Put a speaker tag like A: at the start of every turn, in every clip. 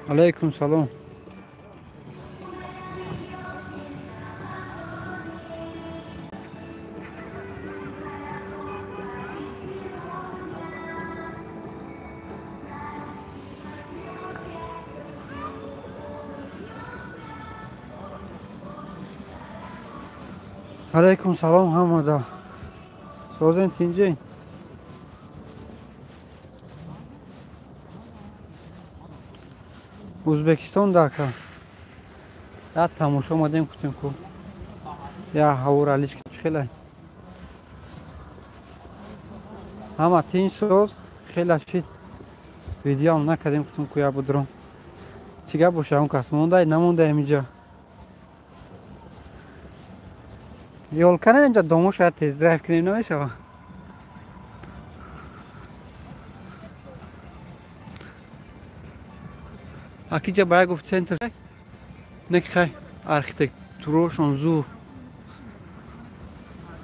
A: Алейкум салом. Алейкум салом ҳамада. Созен тинҷин. Ӯзбекистон дака. Я тамошо омадем кутем ку. Я ҳавора алиш хелай. Ҳама тинҷ соз, хела шид. Видеоам накардем кутем ку я будром. Чӣ гап боша он кас мондай намондай инҷа. Ёлка не инҷа домо шояд тест-драйв кунем намешава. Акиҷа бая гуфт центр не хай архитектурошон зур.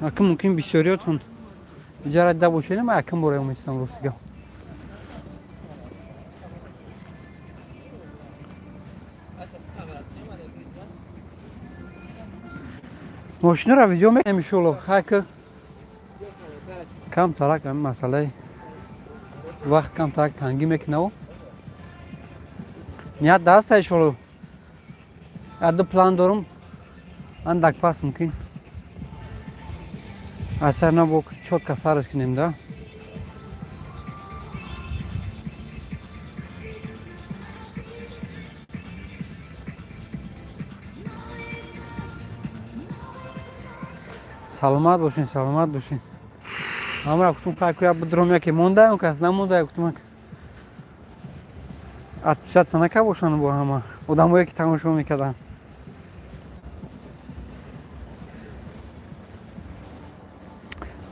A: Аки мумкин бисёриётон иҷара дида бошед, ман якум бора омедистам ростига. Мошинро видео мекунем иншоалло. Хай ки камтарак ҳамин масъалаи вақт камтарак тангӣ мекунаву. Ният даста иншоалло. Як план дорум. Андак пас мумкин. Асар набо чётко сараш кунем да. Саломат бошин, саломат бошин. Ҳамра гуфтум хай ку я будром яке монда, он кас намонда, гуфтум отписаться нака бошанд бо ҳама одамое ки тамошо мекарданд.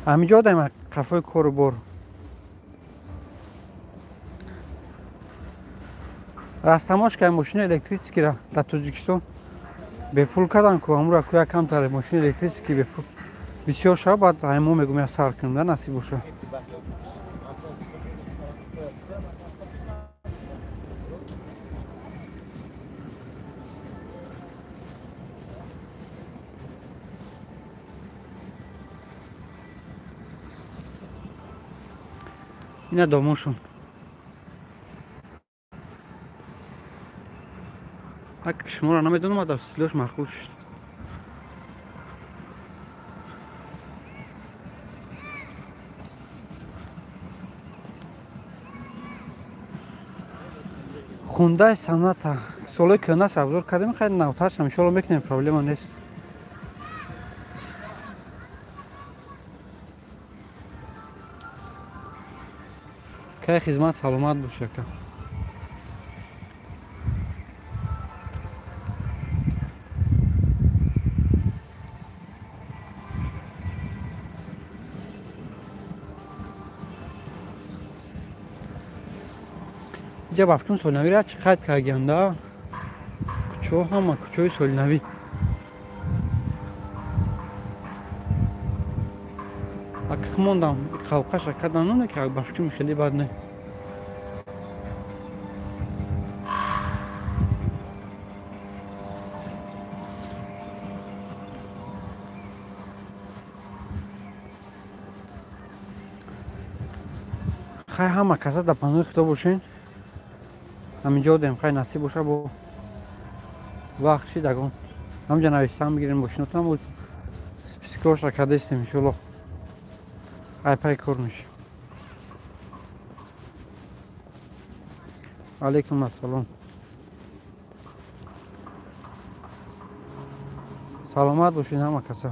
A: Ҳаминҷо одаем қафои кору бор. Растамош кардем мошини электрическиро дар Тоҷикистон бепул кардан ку ҳамура ку як камтар мошини электрический бепул бисёр шава, баъд ҳаймо мегӯм я сар кунем да насиб боша. Ина домошон. Ак шуморо намедонам, ада стилош маъқул шуд. Хундай Соната. Солои кӯҳнаш обзор кардем, хайр навтаршам иншоалло мекунем, проблема нест. Кай хизмат саломат бош ака. Инҷа ба фикрам солинавиро чӣ қайд кардагианда? Кӯчаҳо ҳама кӯчаҳои солинавӣ. Аких мондам, қавқаша кардан, не ки ба фикрам хеле бад не. Хай ҳама каса дар паноҳи Худо бошен. Ҳаминҷо одем, хай насиб боша бо вақт шид ягон. Ҳаминҷа навиштан бигирем мошинотам, спискоша кардастем иншоалло. Ай пай кор мешем. Алейкум ассалом. Саломат бошед ҳама каса.